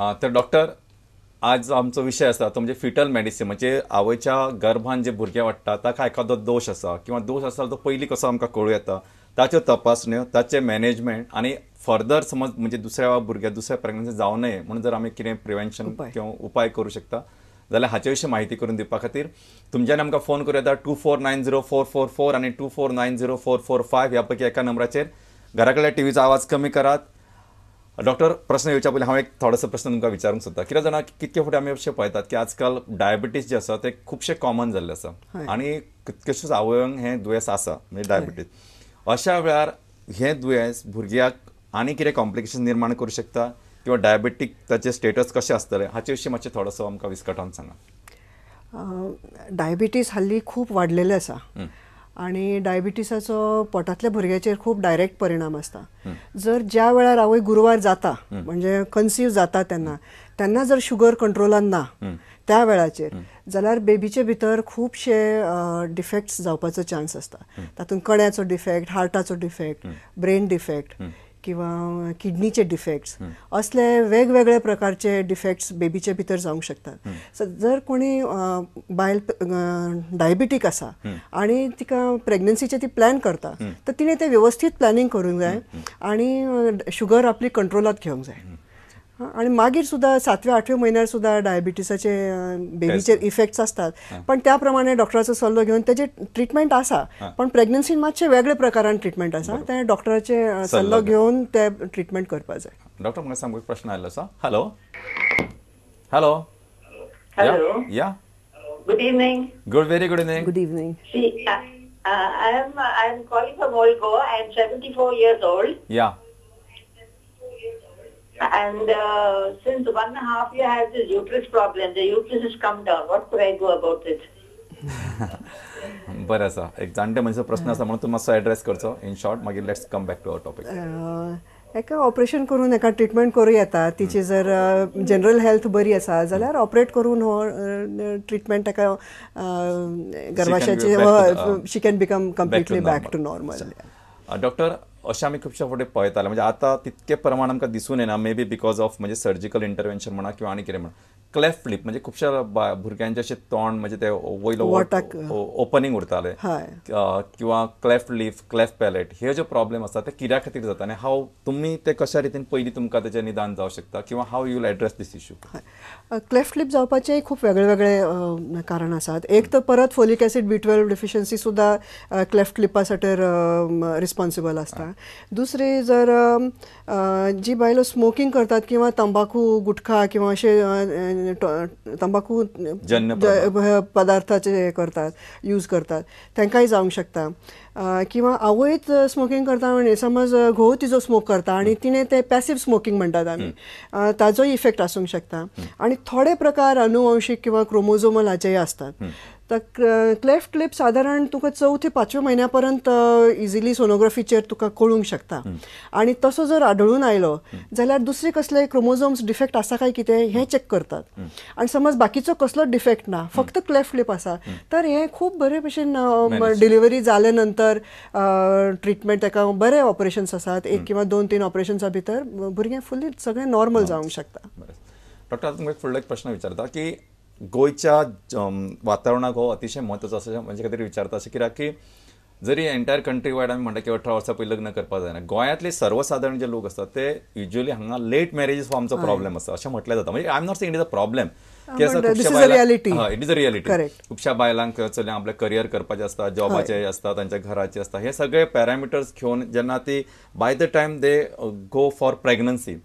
तर डॉक्टर, आज आमचो विशय आसा तो म्हणजे फिटल मेडिसीन, म्हणजे आवयच्या गर्भान जे भुरगें वाडटा ताका एखादो दोश आसा किंवा दोश आसा तो पयलीं कसो आमकां कळूं येता, ताच्यो तपासण्यो, ताचें मॅनेजमेंट आनी फर्दर समज म्हणजे दुसऱ्या भुरग्या दुसऱ्या प्रेग्नन्सी जावं नये म्हणून जर आमी कितें प्रिवेन्शन किंवा उपाय करूं शकता जाल्यार हाचे विशीं म्हायती करून दिवपा खातीर तुमच्यान आमकां फोन करूं येता 2490444 आनी 2490445 ह्या पैकी एका नंबराचेर. घरा कडल्या टिवीचो आवाज कमी करात. डॉक्टर, प्रश्न येवच्या पयलीं हांव एक थोडोसो प्रश्न तुमकां विचारूंक सोदता. कित्याक जाणा, कितके फावटी आमी अशें पळयतात की आजकाल डायबिटीज जे आसा ते खुबशे कॉमन जाल्ले आसा आनी कितकेशेच आवयांक हें दुयेंस आसा म्हणजे डायबिटीज. अशा वेळार हें दुयेंस भुरग्याक आनी कितें कॉम्प्लिकेशन निर्माण करूं शकता किंवा डायबेटीक ताचे स्टेटस कशें आसतलें हाचे विशीं मातशें थोडोसो आमकां विस्कटावन सांगा. डायबिटीज हाल्ली खूब वाडलेले आसा आनी डायबिटीसाचो पोटांतल्या भुरग्याचेर खूब डायरेक्ट परिणाम आसता. जर ज्या वेळार आवय गुरवार जाता म्हणजे कन्सीव जाता तेन्ना तेन्ना जर शुगर कंट्रोलान ना त्या वेळाचेर जाल्यार बेबीचे भितर खुबशे डिफेक्ट्स जावपाचो चान्स आसता. तातूंत कण्याचो डिफेक्ट, हार्टाचो डिफेक्ट, ब्रेन डिफेक्ट किंवा किडनीचे डिफेक्ट्स, असले वेगवेगळे प्रकारचे डिफेक्ट्स बेबीचे भितर जावंक शकतात. सो जर कोणी बायल डायबिटीक आसा आनी तिका प्रेग्नन्सीचे ती प्लॅन करता तर तिणें तें वेवस्थीत प्लॅनिंग करूंक जाय आनी शुगर आपली कंट्रोलांत घेवंक जाय. आनी मागीर सुद्दां 7व्या 8व्या म्हयन्यार सुद्दां डायबिटीसाचे बेबीचेर इफेक्ट्स आसतात, पण त्या प्रमाणे डॉक्टराचो सल्लो घेवन तेजे ट्रिटमेंट आसा, पण प्रेग्नन्सीन मातशें वेगळे प्रकारान ट्रिटमेंट आसा, ते डॉक्टराचे सल्लो घेवन ते ट्रिटमेंट करपाक जाय. डॉक्टर, म्हाका सामको एक प्रश्न आयिल्लो आसा. Hello, hello, hello, yeah, good evening. Good, very good evening. Good evening. See, I am calling from Old Goa. I am 74 years old. Yeah. And since 1.5 years, I have this uterus problem. The uterus has come down. What could I do about it? बरें आसा, एक जाणटे मनशाचो प्रश्न आसा म्हणून तूं मातसो एड्रेस करचो इन शॉर्ट, मागीर let's come back to our topic. एका ऑपरेशन करून एका ट्रिटमेंट करूं येता. तिची जर जनरल हेल्थ बरी आसा जाल्यार ऑपरेट करून हो ट्रिटमेंट ताका गर्भाशयाची she can become completely back to normal. Doctor, अशें आमी खुबशे फावटी पळयताले, म्हणजे आतां तितके प्रमाण आमकां दिसून येना, मे बी because of म्हणजे सर्जिकल इंटरवेन्शन म्हणा किंवा आनी कितें म्हणा, क्लेफ्ट लिप म्हणजे खुबश्या भुरग्यांचे अशें तोंड म्हणजे ते वयलो ओपनींग उरताले किंवा क्लेफ्ट लिप, क्लेफ्ट पॅलेट, हे जे प्रॉब्लेम आसा ते कित्या खातीर जाता आनी हाव तुमी ते कशा रितीन पयलीं तुमकां तेजें निदान जावं शकता किंवा how you will address this issue? Cleft lip जावपाचेय खूब वेगळे वेगळे कारण आसात. एक तर परत फोलिक एसिड B12 deficiency सुद्दां क्लेफ्ट लिपासाठी रिस्पॉन्सिबल आसता. दुसरी, जर जी बायलो स्मोकिंग करतात किंवा तंबाखू, गुटखा किंवा अशे तंबाखू पदार्थाचे हे करतात, यूज करतात, तांकांय जावंक शकता. किंवा आवयच स्मोकिंग करता म्हणजे समज घोव तिजो स्मोक करता आनी तिणें ते पॅसिव स्मोकिंग म्हणटात आमी, ताजोय इफेक्ट आसूंक शकता. आनी थोडे प्रकार अनुवंशीक किंवा क्रोमोझोमल हाचेय आसतात. तर क्लेफ्ट लिप सादारण तुका 4थ्या 5व्या म्हयन्या पर्यंत इजिली सोनोग्राफीचेर तुका कळूंक शकता. आनी तसो जर आढळून आयलो जाल्यार दुसरे कसले क्रोमोझोम्स डिफेक्ट आसा काय कितें हें चॅक करतात. आनी समज बाकीचो कसलो डिफेक्ट ना, फक्त क्लेफ्ट लिप आसा, तर हें खूब बरे भशेन डिलिव्हरी जाले नंतर ट्रिटमेंट ताका बरे ऑपरेशन्स आसात, 1 किंवा 2-3 ऑपरेशन्सा भितर भुरगें फुल्ली सगळें नॉर्मल जावंक शकता. डॉक्टर, आतां तुमकां फुडलो एक प्रश्न विचारता की गोंयच्या वातावरणाक हो अतिशय म्हत्वाचो आसा, म्हणजे खातीर विचारता अशें कित्याक की जरी एंटायर कंट्री वायड आमी म्हणटा की 18 वर्सां पयलीं लग्न करपाक जायना, गोंयांतले सर्वसाधारण जे लोक आसतात ते युजली हांगा लेट मॅरेजीस हो आमचो प्रॉब्लेम आसा अशें म्हटलें जाता. म्हणजे I am not saying it is a problem, it is a reality. खुबश्या बायलांक चलयांक आपलें करियर करपाचें आसता, जॉबाचें आसता, तांच्या घराचें आसता, हे सगळे पॅरामिटर्स घेवन जेन्ना ती by the time they go for pregnancy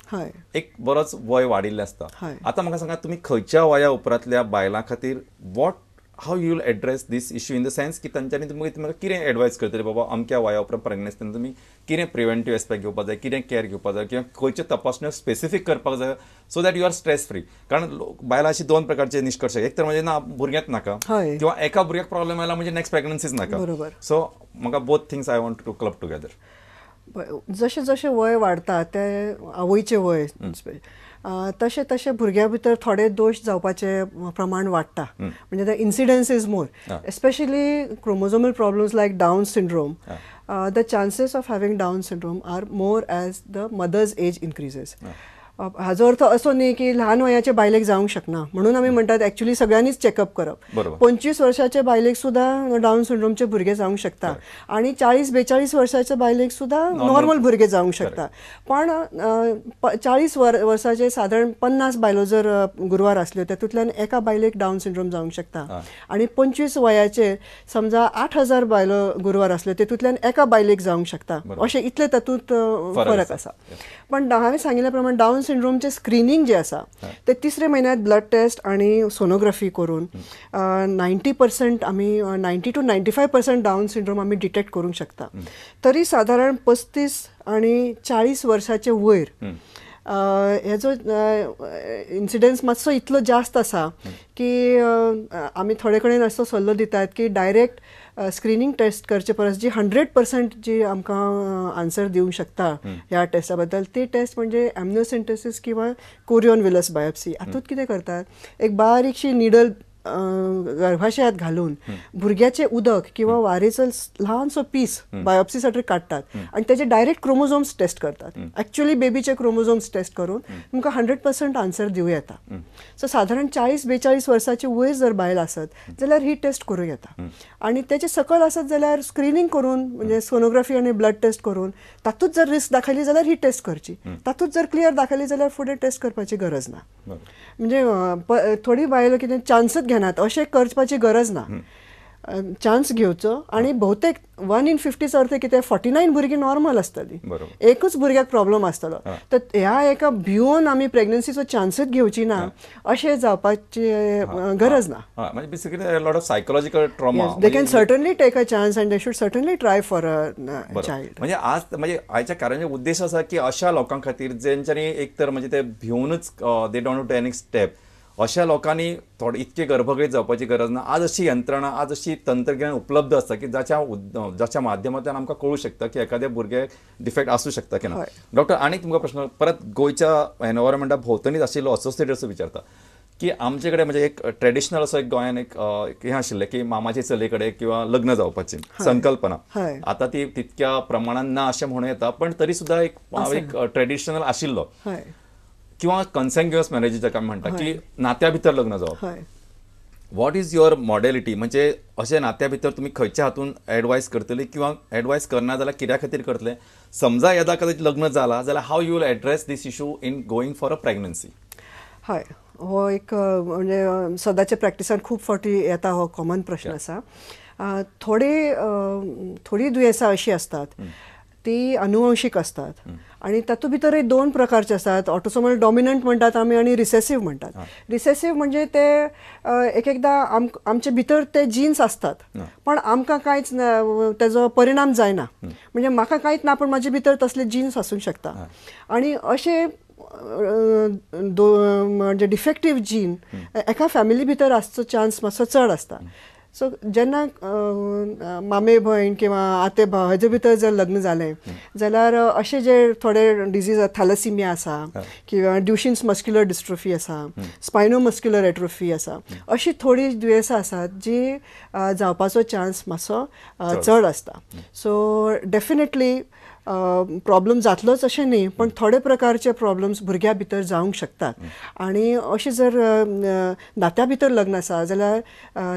एक बरोच वय वाडिल्लें आसता. आतां म्हाका सांगा, तुमी खंयच्या वया उपरांतल्या बायलां खातीर what how you will address this issue in the sense की तांच्यांनी तुमकां कितें एडवायस करतले, बाबा अमक्या वया उपरांत प्रेग्नन्सी तेन्ना तुमी कितें प्रिवेंटीव एस्पेक्ट घेवपाक जाय, कितें कॅर घेवपाक जाय किंवा खंयच्यो तपासण्यो स्पेसिफीक करपाक जाय so that you are stress free. कारण बायलां अशी 2 प्रकारचे निश्कर्श, एक तर म्हणजे ना भुरग्यांत नाका किंवा एका भुरग्याक प्रॉब्लेम आयला म्हणजे नेक्स्ट प्रेग्नन्सीच नाका. सो म्हाका both things I want to club together. जशें जशें वय वाडटा ते आवयचें वय तशें तशें भुरग्यां भितर थोडे दोश जावपाचें प्रमाण वाडटा, म्हणजे the incidence is more, especially chromosomal problems like Down syndrome. The chances of having Down syndrome are more as the mother's age increases. हाजो अर्थ असो न्ही की ल्हान वयाचे बायलेक जावंक शकना म्हणून आमी म्हणटात एक्चुअली सगळ्यांनीच चॅकअप करप. 25 वर्साचे बायलेक सुद्दां डावन सिंड्रोमचे भुरगे जावंक शकता आनी 40-42 वर्साच्या बायलेक सुद्दां नॉर्मल भुरगे जावंक शकता. पण 40 वर्साचे सादारण 50 बायलो जर गुरवार आसल्यो तातूंतल्यान एका बायलेक डावन सिंड्रोम जावंक शकता आनी 25 वयाचे समजा 8000 बायलो गुरवार आसल्यो तातूंतल्यान एका बायलेक जावंक शकता. अशें इतले तातूंत फरक आसा. पण हांवें सांगिल्ल्या प्रमाणे डावन सिंड्रोमचे स्क्रिनींग जे आसा ते तिसऱ्या म्हयन्यात ब्लड टेस्ट आनी सोनोग्राफी करून 90% आमी 90 to 95% down syndrome आमी डिटेक्ट करूंक शकता. तरी सादारण 35 आनी 40 वर्साचे वयर हेजो इन्सिडन्स मातसो इतलो जास्त आसा की आमी थोडे कडेन असो सल्लो दितात की डायरेक्ट स्क्रिनींग टेस्ट करचे परस जी 100% जी आमकां आन्सर दिवंक शकता ह्या टेस्टा बद्दल ती टेस्ट म्हणजे एमनियोसिंथेसिस किंवा कोरियन विलस बायोप्सी. हातूंत कितें करतात, एक बारीकशी निडल गर्भाशयात घालून भुरग्याचें उदक किंवा वारेचो ल्हानसो पीस बायोप्सीसाठी काडटात आनी तेजे डायरेक्ट क्रोमोझोम्स टेस्ट करतात. एक्चुअली बेबीचे क्रोमोझोम्स टेस्ट करून तुमकां 100% आन्सर दिवं येता. सो सादारण 40-42 वर्साचे वयर जर बायल आसत जाल्यार ही टेस्ट करूं येता आनी तेचे सकयल आसत जाल्यार स्क्रिनींग करून म्हणजे सोनोग्राफी आनी ब्लड टेस्ट करून तातूंत जर रिस्क दाखयली जाल्यार ही टेस्ट करची, तातूंत जर क्लियर दाखयली जाल्यार फुडें टेस्ट करपाची गरज ना. म्हणजे थोडी बायलो कितें चान्सच घेनात अशें करपाची गरज ना, चान्स घेवचो आनी बहुतेक 1 in 50 अर्थ कितें 49 भुरगीं नॉर्मल आसतली, एकूच भुरग्याक प्रॉब्लम आसतलो. तर ह्या एका भिवन आमी प्रेग्नन्सीचो चान्सूच घेवची ना अशें जावपाची गरज ना. म्हणजे basically lot of psychological trauma. They can certainly take a chance and they should certainly try for a child. म्हणजे आज म्हणजे आयच्या कार्याचो उद्देश आसा की अशा लोकां खातीर जेंच्यांनी एक तर म्हणजे ते भिवनूच they don't take any step, अशा लोकांनी थोडे इतके गर्भगळीत जावपाची गरज ना. आज अशी यंत्रणा, आज अशी तंत्रज्ञान उपलब्ध आसा की जाच्या जाच्या माध्यमांतल्यान आमकां कळूं शकता की एखाद्या भुरग्याक डिफेक्ट आसूं शकता की ना. डॉक्टर आनी तुमकां प्रश्न परत गोंयच्या एनवायरमेंटा भोंवतणीच आशिल्लो असोसिएटेड असो विचारता की आमचे कडेन म्हणजे एक ट्रेडिशनल असो एक गोंयान एक हें आशिल्लें की मामाचे चले कडेन किंवा लग्न जावपाची संकल्पना आतां ती तितक्या प्रमाणान ना अशें म्हणूं येता, पण तरी सुद्दां एक ट्रेडिशनल आशिल्लो. किंवा कन्सेंग्युअस मॅरेज जाका आमी म्हणटा की नात्या भितर लग्न जावप, what is your modality? म्हणजे अशें नात्या भितर तुमी खंयच्या हातून एडवायस करतली किंवा एडवायस करना जाल्यार कित्या खातीर करतले? समजा येदा कदाचित लग्न जाला जाल्यार how you will address this issue in going for a pregnancy? हय, हो एक म्हणजे सदांच्या प्रॅक्टिसान खूब फावटी येता हो कॉमन प्रश्न आसा. थोडे थोडी दुयेंसां अशीं आसतात ती अनुवंशीक असतात आणि तातूंत भितरय दोन प्रकारचे असतात, ऑटोसोमल डॉमिनंट म्हणटात आमी आनी रिसेसीव म्हणटात. रिसेसीव म्हणजे ते एक एकदां आमचे भितर ते जिन्स असतात पण आमकां कांयच तेजो परिणाम जायना, म्हणजे म्हाका कांयच ना पण म्हाजे भितर तसले जिन्स आसूंक शकता. आनी अशें म्हणजे डिफेक्टीव जीन एका फॅमिली भितर आसचो चान्स मातसो चड आसता. सो जेन्ना मामे भयण किंवा आते भाव हेजे भितर जर लग्न जालें जाल्यार अशे जे थोडे डिजीज थॅलसिमिया आसा किंवा ड्युशिन्स मस्क्युलर डिस्ट्रोफी आसा, स्पायनो मस्क्युलर एट्रोफी आसा, अशी थोडी दुयेंसां आसात जी जावपाचो चान्स मातसो चड आसता. सो डेफिनेटली प्रॉब्लम जातलोच अशें न्ही, पण थोडे प्रकारचे प्रॉब्लम्स भुरग्या भितर जावंक शकतात. आनी अशें जर नात्या भितर लग्न आसा जाल्यार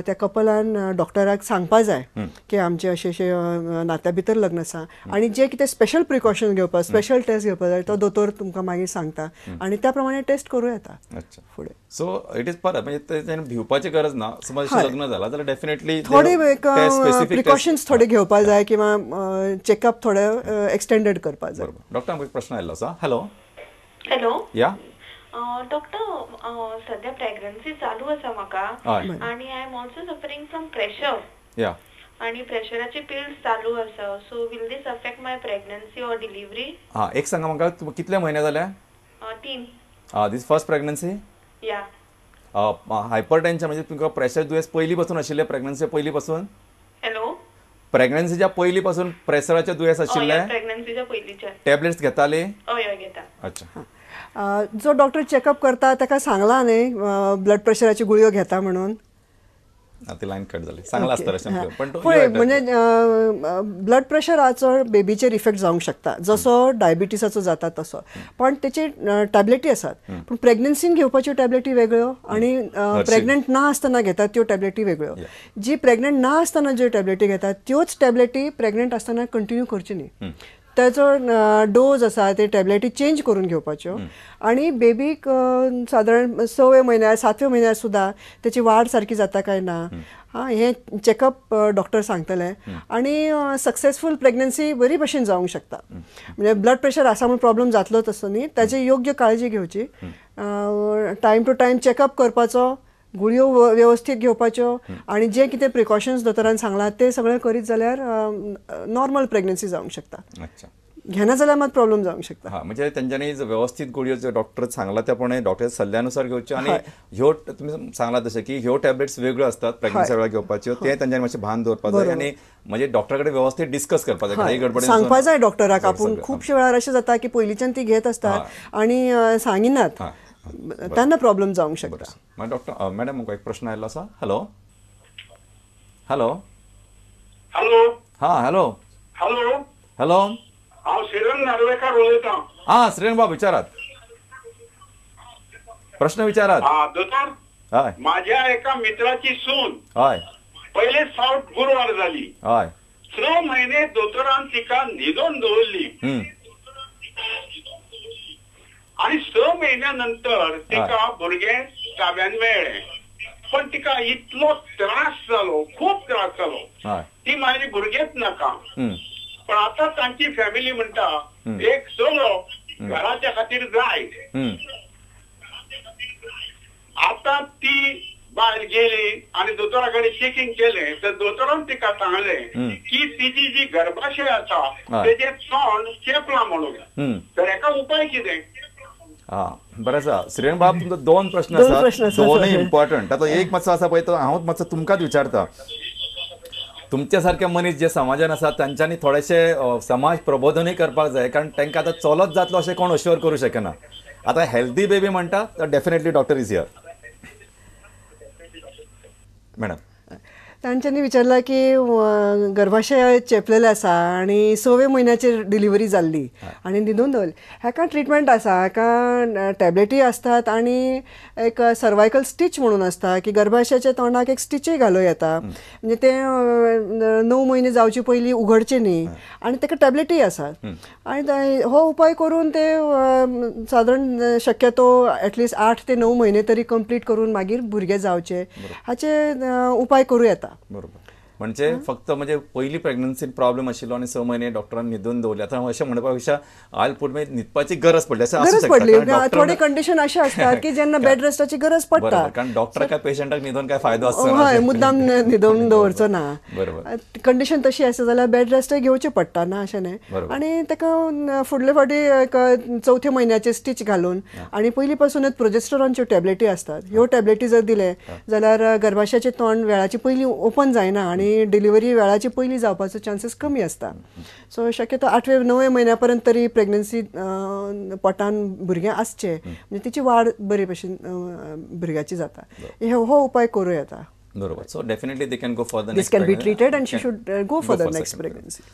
त्या कपलान डॉक्टराक सांगपा जाय की आमचें अशें अशें नात्या भितर लग्न आसा आनी जे कितें स्पेशल प्रिकॉशन घेवपाक, स्पेशल टेस्ट घेवपाक जाय तो दोतोर तुमकां मागीर सांगता आनी त्या प्रमाणे टेस्ट करूं येता फुडें. सो it is परत म्हणजे भिवपाची गरज ना. समज लग्न जाला जाल्यार डेफिनेटली थोडे प्रिकॉशन्स थोडे घेवपाक जाय किंवा चेकअप थोडे एक्सटेंडेड करपाक जाय. डॉक्टर आमकां एक प्रश्न आयिल्लो आसा. हॅलो. हॅलो. या डॉक्टर, सध्या प्रेग्नन्सी चालू आसा म्हाका आनी I am also suffering from pressure. या आनी प्रेशराची पिल्स चालू आसा. So will this affect my pregnancy or delivery? हां, एक सांगा म्हाका कितले म्हयने जाले? 3. This first pregnancy? या. हायपरटेन्शन म्हणजे तुमकां प्रेशर दुयेंस पयलीं पासून आशिल्लें प्रेग्नन्सी पयलीं पासून? हॅलो. प्रेग्नन्सीच्या पयलीं पासून प्रेशराचें दुयेंस आशिल्लें? प्रेग्नन्सीच्या पयलींचे. टॅबलेट्स घेताली? हय हय घेता. अच्छा. जो डॉक्टर चेकअप करता ताका सांगला न्ही ब्लड प्रेशराची गुळयो घेता म्हणून? ती लायन कट जाली. सांगला आसतलें पण पळय, म्हणजे ब्लड प्रेशराचो बेबीचेर इफेक्ट जावंक शकता जसो डायबिटीसाचो जाता तसो, पण तेचे टॅबलेटी आसात. पूण प्रेग्नन्सीन घेवपाच्यो टॅबलेटी वेगळ्यो आनी प्रेग्नंट ना आसतना घेतात त्यो टॅबलेटी वेगळ्यो. जी प्रेग्नंट ना आसतना ज्यो टॅबलेटी घेतात त्योच टॅबलेटी प्रेग्नंट आसतना कंटिन्यू करच्यो न्ही. ताचो डोज आसा ते टॅबलेटी चेंज करून घेवपाच्यो आनी बेबीक सादारण 6व्या म्हयन्यार 7व्या म्हयन्यार सुद्दां तेची वाड सारकी जाता काय ना हें चॅकअप डॉक्टर सांगतले आनी सक्सेसफूल प्रेग्नन्सी बरी भशेन जावंक शकता. म्हणजे ब्लड प्रेशर आसा म्हूण प्रॉब्लम जातलो तसो न्ही, ताची योग्य काळजी घेवची, टायम टू टायम चॅकअप करपाचो, गुळयो वेवस्थीत घेवपाच्यो आनी जे कितें प्रिकॉशन्स दोतोरान सांगलां ते सगळें करीत जाल्यार नॉर्मल प्रेग्नन्सी जावंक शकता. घेना जाल्यार मात प्रॉब्लम जावंक शकता. हां, म्हणजे तेंच्यांनी वेवस्थीत गुळयो ज्यो डॉक्टर सांगला त्या प्रमाणे डॉक्टर सल्ल्यानुसार घेवच्यो आनी ह्यो तुमी सांगला तशें की ह्यो टॅबलेट्स वेगळ्यो असतात प्रेग्नन्सी वेळार घेवपाच्यो, ते तेंच्यांनी मातशें भान दवरपाक जाय आनी म्हणजे डॉक्टरा कडेन वेवस्थीत डिस्कस करपाक जाय, गडबडी सांगपाक जाय डॉक्टराक. आपूण खुबशे वेळार अशें जाता की पयलींच्यान ती घेत आसतात आनी सांगिनात, त्यांना प्रॉब्लम जावंक शकता. डॉक्टर मॅडम म्हाका एक प्रश्न आयिल्लो आसा. हॅलो हॅलो हॅलो हां हॅलो हॅलो हॅलो, हांव श्रीरंग नार्वेकार उलयतां. हां श्रीरंग बाब विचारात, प्रश्न विचारात. हां दोतोर, हय, माझ्या एका मित्राची सून हय पयले फावट गुरवार जाली. हय, 6 महिने दोतोरान तिका न्हिदोवन दवरली आणि 6 महिन्यानंतर तिका भुरगें ताब्यान मेळ्ळें, पण तिका इतलो त्रास जालो, खूब त्रास जालो, ती माझी भुरगेंच नाका. पण आता तांची फॅमिली म्हणटा एक चलो घराच्या खातीर जाय. आता ती बायल गेली आणि दोतोरा कडेन चेकिंग केलें तर दोतोरान तिका सांगलें की तिची जी गर्भाशय आसा तेजें तोंड चेपलां म्हणून, तर हेका उपाय कितें? हां बरें आसा श्रीरंग बाब, तुमचो 2 प्रश्न आसात, दोनूय इम्पॉर्टंट. तातूंत एक मातसो आसा पळय तो हांवूच मातसो तुमकांच विचारता. तुमच्या सारखे मनीस जे समाजान आसात तांच्यांनी थोडेशे समाज प्रबोधनूय करपाक जाय, कारण तांकां आतां चलत जातलो अशें कोण अश्योर करूं शकना. आतां हेल्दी बेबी म्हणटा तर definitely doctor is here. Madam, तांच्यांनी विचारलां की गर्भाशय चेपलेलें आसा आनी 6व्या म्हयन्याचेर डिलिव्हरी जाल्ली आनी न्हिदून दवरली, हाका ट्रिटमेंट आसा, हाका टॅबलेटी आसतात आनी एक सर्वायकल स्टिच म्हणून आसता की गर्भाशयाच्या तोंडाक एक स्टिचूय घालूं येता, म्हणजे तें 9 म्हयने जावचे पयलीं उगडचें न्ही, आनी ताका टॅबलेटीय आसात. आनी हो उपाय करून ते सादारण शक्यतो एटलिस्ट 8 ते 9 म्हयने तरी कंप्लीट करून मागीर भुरगें जावचें हाचे उपाय करूं येता. बरोबर, म्हणजे फक्त म्हणजे पयली प्रेग्नन्सीन प्रॉब्लेम आशिल्लो आनी 6 महिने डॉक्टरान न्हिदून दवरले, आतां अशें म्हणपा पेक्षा आयल पूण न्हिदपाची गरज पडली अशें आसूं गरज शकता. पडली, थोडे कंडिशन अशे आसतात की जेन्ना बेड रेस्टाची गरज पडटा, कारण डॉक्टर काय पेशंटाक न्हिदून काय फायदो आसना, हय मुद्दाम न्हिदोवन दवरचो ना. बरोबर, कंडिशन तशी आसा जाल्यार बेड रेस्टय घेवचें पडटा ना अशें न्हय. आनी ताका फुडले फावटी एक 4थ्या म्हयन्याचे स्टिच घालून आनी पयलीं पासूनच प्रोजेस्टरॉनच्यो टॅबलेटी आसतात, ह्यो टॅबलेटी जर दिले जाल्यार गर्भाशयाचें तोंड वेळाचे पयलीं ओपन जायना आनी डिलिव्हरी वेळाची पयलीं जावपाचो चान्सीस कमी आसता. सो शक्यतो 8व्या 9व्या म्हयन्या पर्यंत तरी प्रेग्नन्सी पोटान भुरगें आसचें, म्हणजे तिची वाड बरे भशेन भुरग्याची जाता, हो उपाय करूं येता. बरोबर, so definitely they can go for the this can be treated and she should go for the next pregnancy.